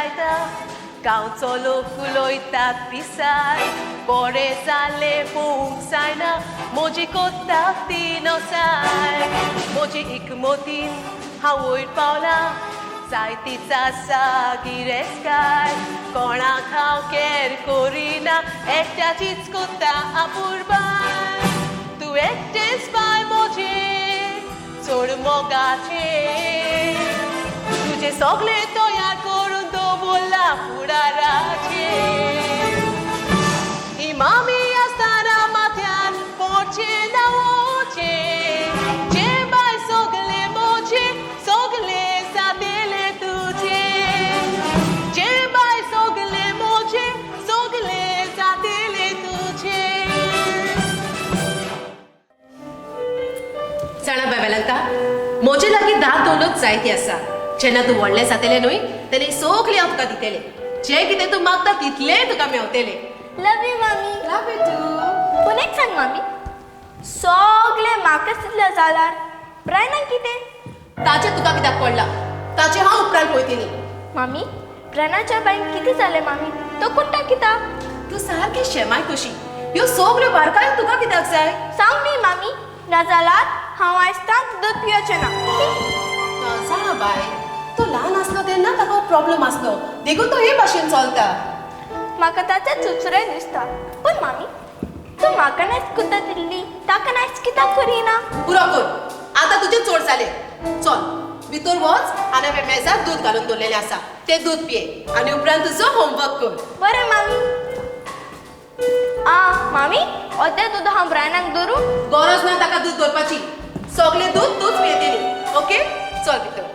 जायता गांवचो लोक उलयतात पिसाय बरें जालें पोवंक जायना म्हजी कोत्ताक ती नसाय म्हजी इकमतीन हांव वयर पावलां जायतीच आसा गिरेस्काय कोणाक हांव कॅर करिना एकट्याचीच कोत्ता आपुरबाय तूं एकटेंच बाय म्हजें चड मोगाचें तुजें सगळें तयार करून दवरलां फुडाराचें इमामी आसतना माथ्यान पोडचें ना वचें जें बाय सगळें म्हजें सगळें जातेलें तुजें जें बाय सगळें म्हजें सगळें जातेलें तुजें. जाणा बाय वेलंका, म्हजे लागीं धा दौलत जायती आसा. जेन्ना तूं व्हडलें जातेलें न्हय तेन्ना सगळें हांव तुका दितेलें. जें कितें तूं मागता तितलेंय तुका मेवतेलें. लव you मामी. Love you two. पूण एक सांग मामी, सगळें म्हाकाच दितलें जाल्यार ब्रायनाक कितें? ताचें तुका कित्याक पडलां? ताचें हांव उपरांत पळयतली. मामी, ब्रायनाच्या बायन कितें जालें मामी? तो कुट्टा कित्याक? तूं सारकी शेमाय कशी. ह्यो सगळ्यो बारकायो तुका कित्याक जाय? सांग न्ही मामी, नाजाल्यार हांव आयज तांत दूद पिवचें ना. जाणा बाय, तो ल्हान आसलो तेन्ना ताका प्रॉब्लम आसलो, देखून तो हे भाशेन चलता. म्हाका ताचे चुचुरे दिसता. पूण मामी, तूं म्हाका नायच कुत्ता दिल्ली ताका नायच कित्याक करिना? पुरो कर आतां, तुजें चड जालें. चल भितर वच आनी हांवें मेजार दूद घालून दवरलेलें आसा तें दूद पिये आनी उपरांत तुजो होमवर्क कर. बरें मामी. आ मामी, अर्दें दूद हांव ब्रायनाक दवरूं? गरज ना ताका दूद दवरपाची, सगळें दूद तूंच पियेतली. ओके, चल भितर.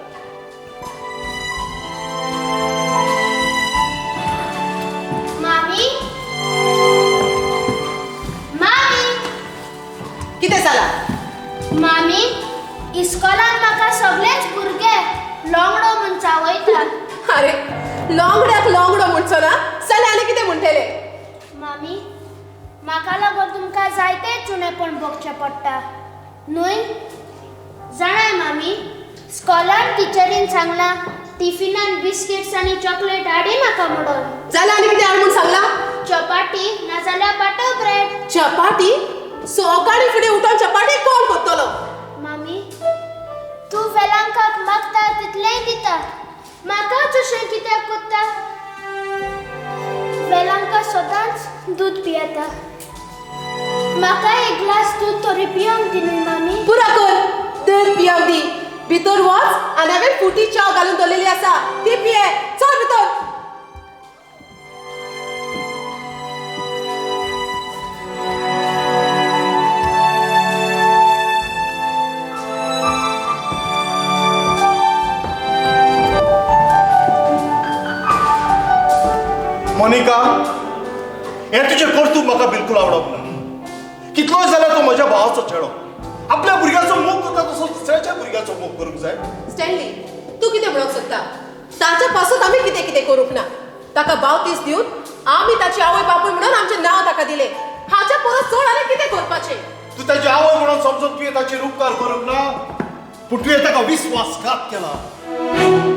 मामी, मामी. कितें जालां? मामी, इस्कोलान म्हाका सगळेच भुरगे लोंगडो म्हूण चावयतात. अरे, लोंगड्याक लोंगडो म्हणचो ना जाल्यार आनी कितें म्हणटले? मामी, म्हाका लागून तुमकां जायते चुनेपण भोगचें पडटा न्हय? जाणाय मामी, स्कॉलान टिचरीन सांगलां टिफिनान बिस्किट्स आनी चॉकलेट हाडी नाका म्हणून. जाल्यार आनी कितें हाड म्हूण सांगलां? चपाटी नाजाल्यार बटर ब्रेड. चपाटी? सकाळी फुडें उठून चपाटी कोण करतलो? मामी, तूं वेलांकाक मागता तितलेंय दिता, म्हाकाच अशें कित्याक कोत्ता? वेलांका सदांच दूद पियेता, म्हाका एक ग्लास दूद तरी पिवंक दी न्हय मामी. पुरो कर, दूद पियोंक दी. भितर वच आनी हांवें फुटी च्या घालून दवरलेली आसा ती पिये. चल भितर. मोनिका, हें तुजें कर्तूब म्हाका बिलकूल आवडप ना. कितलोय जाल्यार तो म्हज्या भावाचो चेडो. आपल्या भुरग्याचो मोग करता तसो दुसऱ्याच्या भुरग्याचो मोग करूंक जाय. स्टॅनली, तूं कितें म्हणूंक सोदता? ताच्या पासून आमी कितें कितें करूंक ना? ताका बावतीस दिवन आमी ताची आवय बापूय म्हणून आमचें नांव ताका दिलें. हाच्या परस चड आनी कितें करपाचें? तूं ताची आवय म्हणून समजून तुवें ताचेर उपकार करूंक ना, पूण तुवें ताका विस्वासघात केला.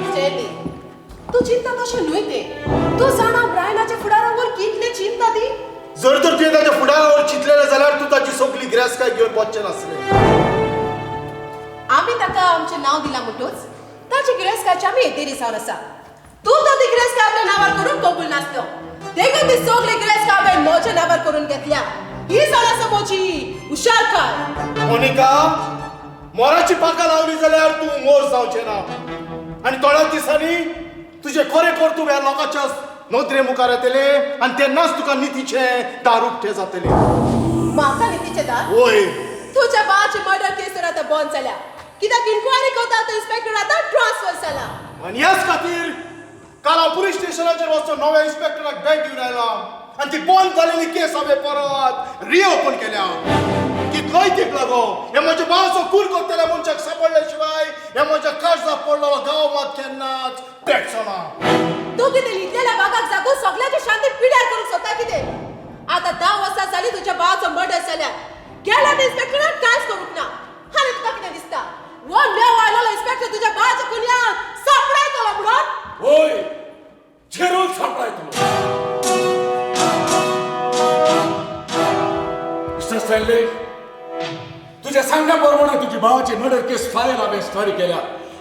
स्टॅनली, तूं चिंता तशें न्हय तें. तूं जाणा ब्रायनाच्या फुडारावर कितलें चिंता ती? जर तर तुवें ताच्या फुडारावर चिंतलेलें जाल्यार तूं ताची सगली गिरेस्तकाय घेवन वचचें नासलें. आमी ताका आमचें नांव दिलां म्हणटूच ताची गिरेस्तकायची आमी एतेरी जावन आसा. तूं तर ती गिरेस्तकाय आपल्या नांवार करूंक कबूल नासलो, देखून ती सगली गिरेस्तकाय हांवें म्हज्या नांवार करून घेतल्या. ही जावन आसा म्हजी हुशारकाय. मोनिका, मोराची पाखां लावली जाल्यार तूं मोर जावचें ना, आनी थोड्या दिसांनी तुजें खरें कर्तूब ह्या लोकांच्या नदरे मुखार येतलें आनी तेन्नाच तुका नितीचें दार उक्तें जातलें. म्हाका नितीचें दार? वय. तुज्या बाबाची मर्डर केस तर आतां बंद जाल्या, कित्याक इन्क्वायरी करता तो इन्स्पेक्टर आतां ट्रान्सफर जाला. आनी ह्याच खातीर काल हांव पुलीस स्टेशनाचेर वचून नव्या इन्स्पेक्टराक भेट दिवन आयलां आनी ती बंद जालेली केस हांवें परत रिओपन केल्या. कितलोय तेंप लागो, हे म्हज्या भावाचो खून करतल्या मनशाक सांपडल्या शिवाय हे म्हज्या काळजाक पडलेलो गांव मात केन्नाच पेटचो ना. तूं कितें न्हिदलेल्या वागाक जागून सगळ्याची शांती पिड्यार करूंक सोदता कितें? आतां 10 वर्सां जालीं तुज्या भावाचो मर्डर जाल्यार, गेल्या त्या इन्स्पेक्टरान कांयच करूंक ना. आनी तुका कितें दिसता, हो नवो आयलेलो इन्स्पेक्टर तुज्या भावाच्या खुन्याक सांपडायतलो म्हणून? होय, केल्ले? तुज्या सांगण्या प्रमाणे तुजी भावाची मर्डर केस फायल हांवें स्टडी केल्या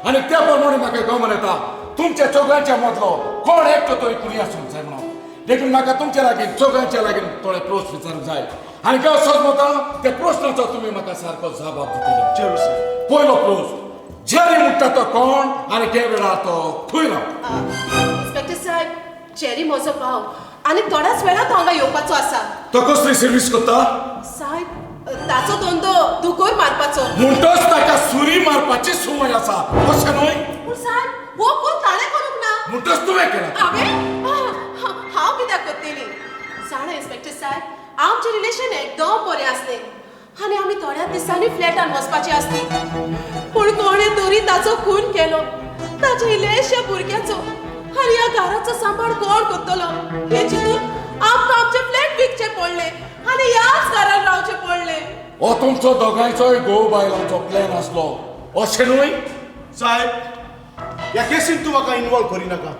आनी त्या प्रमाणे म्हाका गमन येता तुमच्या चौगांच्या मदलो कोण एकटो तरी कुणी आसूंक जाय म्हणून. देखून म्हाका तुमच्या लागीं चौगांच्या लागीं थोडे प्रश्न विचारूंक जाय आनी हांव समजता त्या प्रश्नाचो तुमी म्हाका सारको जबाब दितले. पयलो प्रश्न, जेरी म्हणटा तो कोण आनी त्या वेळार तो खंय रावता? इन्स्पेक्टर साहेब, जेरी म्हजो भाव आनी थोड्याच वेळान तो हांगा येवपाचो आसा. तो कसली सर्वीस करता? साहेब, ताचो धंदो दुकोर मारपाचो. म्हणटच ताका सुरी मारपाची संवय आसा अशें न्हय? पूण साहेब, हो कोण ताणें करूंक ना. म्हणटच तुवें केला? हांवें? हांव कित्याक करतली? जाणा इन्स्पेक्टर साहेब, आमचें रिलेशन एकदम बरें आसलें आनी आमी थोड्या दिसांनी फ्लॅटान वचपाची आसली. पूण कोणें तरी ताचो खून केलो, ताच्या इल्ल्याश्या भुरग्याचो. आनी ह्या घराचो सांबाळ कोण करतलो हें चिंतून आमकां आमचें फ्लॅट विकचें पडलें आनी ह्याच घरान रावचें पडलें. हो तुमचो दोगांयचोय घोव बायलांचो प्लॅन आसलो अशें न्हय? साहेब, ह्या केसीन तूं म्हाका इनवॉल्व करिनाका.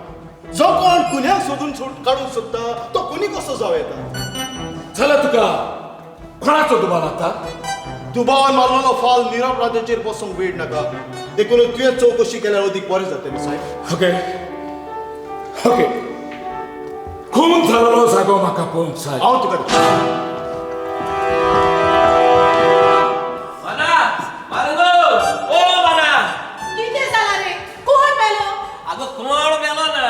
जो कोण कुन्याक सोदून काडूंक सोदता तो कुनी कसो जावं येता? जाल्यार तुका कोणाचो दुबाव लागता? दुबावान मारलेलो फाल निरपराधाचेर बसूंक वेळ नाका, देखून तुवें चवकशी केल्यार अदीक बरें जातलें साहेब. ओके ओके, खून जाल्लो जागो म्हाका पळोवंक जाय. हांव तुका कितें जालां रे? कोण मेलो? अगो कोण मेलो ना,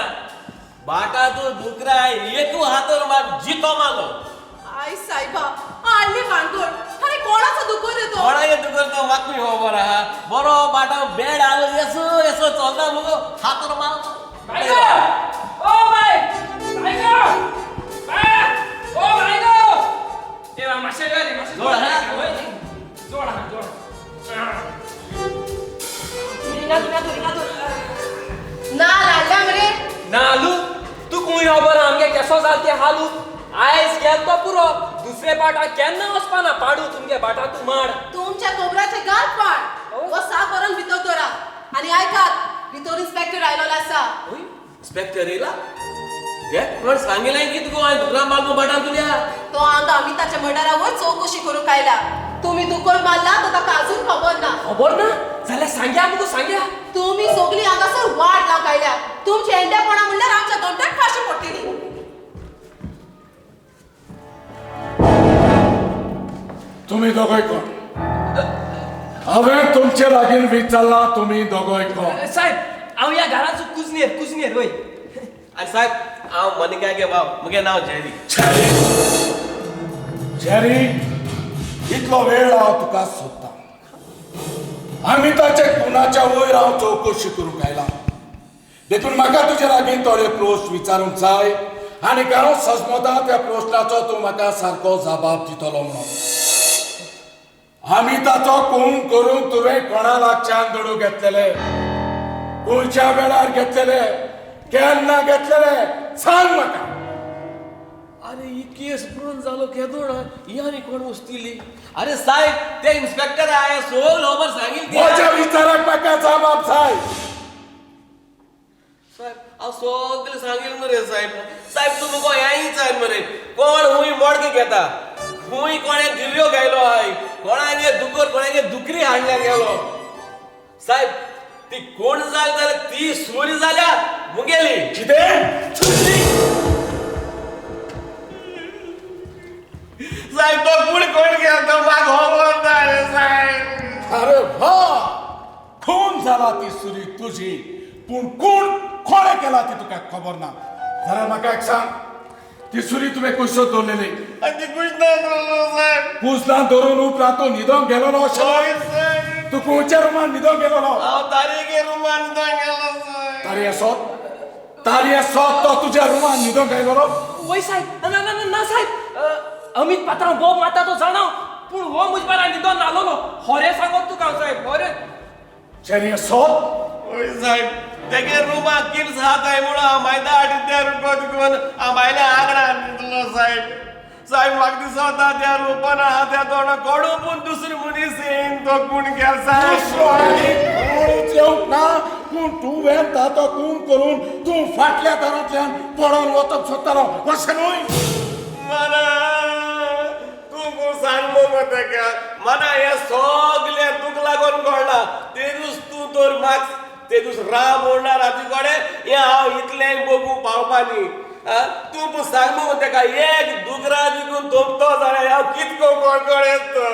बाटा तू दुकराय एकू हातोर मार जितो मारलो. I सायबा, हाडली भानगड. आरे कोणाचो दुकोर रे तो? कोणागे दुकर तो म्हाका खबर आहा. बरो बाटा बेड आलो येसो येसो चलता मुगो हातोर मारलो. बायगो! ओ बाय! बायगो! बाय! ओ बायगो! ए बा मातशें यो रे, मातशें जोड हा? जोड हा, जोड. हिंगा तूं, हिंगा तूं, हिंगा तूं. ना हाडल्या मरे? नालू, तूं खंय खबर आमगे केसो जाल ते हालू. आयज गेल तो पुरो, दुसरे पाटा केन्ना वचपाना पाडू तुमगे बाटा तूं माड. तुमच्या गोबराचे गाल पाड. हो साक व्हरून भितर दवरा आनी आयकात, भितर इन्स्पेक्टर आयलोलो आसा. इन्स्पेक्टर येयला? ते कोण सांगिल्लें की तुका हांवें दुकरा मारलो बाटा तुज्या? तो हांगा अमिताच्या मर्डरावर चवकशी करूंक आयला. तुमी दुकोर मारला तो ताका अजून खबर ना. खबर ना? जाल्यार सांग्या मुगो, सांग्या. तुमी सगळीं हांगासर वाट लावंक आयल्या. तुमच्या एंडेपणा म्हणल्यार आमच्या घंट्याक फाशी पडटली. तुमी दोगोय कोण? हांवें तुमचे लागीं विचारलां तुमी दोगोय कोण? साहेब, हांव ह्या घराचो कुजनेर, कुजनेर वय. आनी साहेब, हांव मनिकागे बाब, मुगे नांव जेरी. जेरी, इतलो वेळ हांव तुका सोदतां. आमी ताच्या खुनाच्या वयर हांव चवकशी करूंक आयला, देखून म्हाका तुजे लागीं थोडे प्रश्न विचारूंक जाय आनी हांव सजमता त्या प्रश्नाचो तूं म्हाका सारको जबाब दितलो म्हणून. आमी ताचो खून करूंक तुवें कोणा लागच्यान दुडू घेतलेले, खंयच्या वेळार घेतलेले, केन्ना घेतलेले, सांग म्हाका. अरे ही केस प्रून जालो केदोण ही आनी कोण उस्तिली? अरे साहेब, ते इन्स्पेक्टर आहे सोल खबर सांगील. म्हज्या विचाराक म्हाका जबाब जाय. साहेब, हांव सगळें सांगील मरे साहेब. साहेब, तूं मुगो हेंय विचार मरे, कोण हुंय मडके घेता, हुंय कोणे दिव्यो गायलो हाय, कोणागे दुकर कोणागे दुकरी हाडल्या गेलो. साहेब, ती कोण जाल जाल्यार ती सुरी जाल्या मुगेली. कितें? साहेब, तो कोण कोण गेलो तो म्हाका खबर ना रे साहेब. अरे वा, खून जाला ती सुरी तुजी, पूण कोण कोणें केला ती तुका खबर ना. जाल्यार म्हाका एक सांग, ती सुरी तुवें खंयसर दवरलेली? कुजनां धरून उपरांत तूं न्हिदोंक गेलोलो अशें? तूं खंयच्या रुमान न्हिदोंक गेलोलो? हांव तारीखे रुमान न्हिदोंक गेलो साहेब. तारी असोत, तारी असोत तो तुज्या रुमान न्हिदोंक आयलोलो? वय साहेब, ना ना ना साहेब, अमित पात्रांव बोब मारता तो जाणा, पूण हो म्हजे बारा न्हिदोन नालोलो. होरे सांगत तुका हांव साहेब, होरे. जेरी असोत? वय साहेब, तेगे रुमाक किल्स हाताय म्हणून हांव मायदा हाडून त्या रुपाक दिवन हांव भायल्या आंगणान न्हिदलो साहेब. साहेब, म्हाका दिसता त्या रुपान आहा त्या तोंडा कोणू पूण दुसरो मनीस येयन तो खून केला साहेब. दुसरो आनी कोणूच येवंक ना, पूण तुवें ताचो खून करून तूं फाटल्या दारांतल्यान पळोवन वचप सोदतालो अशें न्हय? माना, तूं तूं सांग मगो तेका mana हें सगळें तुका लागून घडलां तेदूस तूं तर म्हाका तेदूस राव म्हणणार हाचे कडेन हें हांव इतलें बगूं पावपा न्ही. तूं पूण सांग मगो तेका एक दुकरा जिखून थोमतो जाल्यार हांव कितको कडकडेच तो.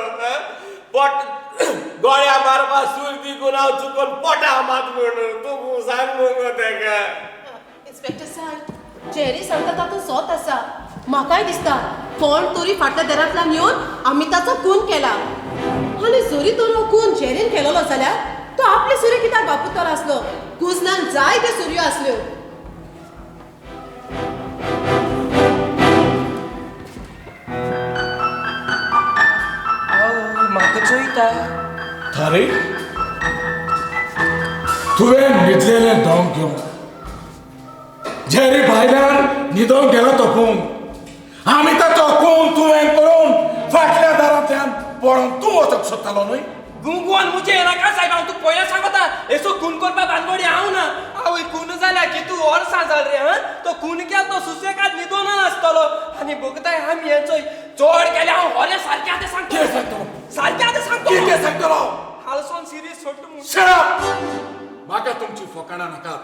पोट गोळ्या मारपा सूर दिकून हांव चुकोन पोटा मात म्हणून तूं पूण सांग मगो तेका. इन्स्पेक्टर साहेब, जेरी सांगता तातूंत सोत आसा. म्हाकाय दिसता कोण तरी फाटल्या दारांतल्यान येवन अमिताचो खून केला. आनी जरी तर हो खून जेरीन केलेलो जाल्यार तो आपले सुरी कित्याक वापरतलो आसलो? कुजनान जायत्यो सुरयो आसल्यो. म्हाका चोयता थारी तुवें न्हिदलेलें दोंग घेवन जेरी भायल्यान न्हिदोंक गेलो तो खून आमी ताचो खून तुवें करून फाटल्या दारांतल्यान पळोवन तूं वचूंक सोदतालो न्हय? गुंगुवान मुजे येनाका सायब, हांव तुका पयलें सांगता येसो खून करपा बानगोडी हांव ना. आवय खून जाल्या कितू वर्सां जाल रे. हां तो खून केलो तो सुसेगाद न्हिदोन आसतलो आनी बगताय आमी हें चोय चड केलें हांव होरें सारकें आतां सांगतलो. कितें सांगतलो? सारकें आतां सांगतलो. कितें सांगतलो? हालसोन सिरीज सोडटा म्हूण. Shut up! म्हाका तुमची फकाणां नाकात.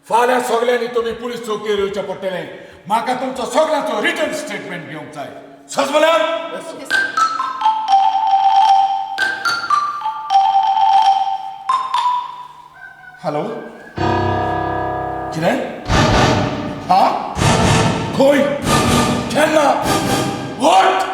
फाल्यां सगल्यांनी तुमी पुलीस चौकीर येवचें पडटलें. म्हाका तुमचो सगल्यांचो रिटर्न स्टेटमेंट घेवंक जाय. सजमल्यान? Okay sir. Hello, कितें? हा, खंय, केन्ना, what?